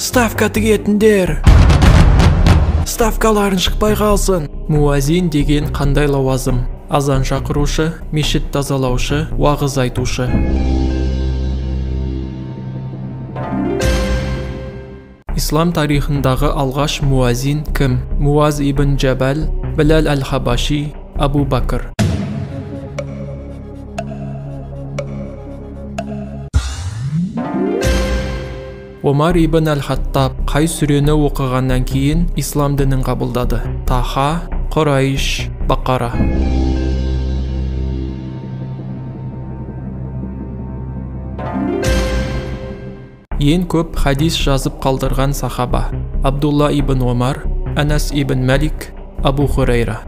Ставка тігетіндер, ставкаларың шықпай қалсын. Муазин деген қандай лауазым? Азан шақырушы, мешіт тазалаушы, уағыз айтушы. Ислам тарихындағы алғаш муазин кім? Муаз ибн Джабал, Біләл әл-Хабаши, Абу Бәкір. Омар ибн әл-Хаттаб қай сүрені оқығаннан кейін ислам дінін қабылдады? Таха, Құрайш, Бақара. Ең көп хадис жазып қалдырған сахаба? Абдулла ибн Омар, Анас ибн Малик, Абу Хурайра.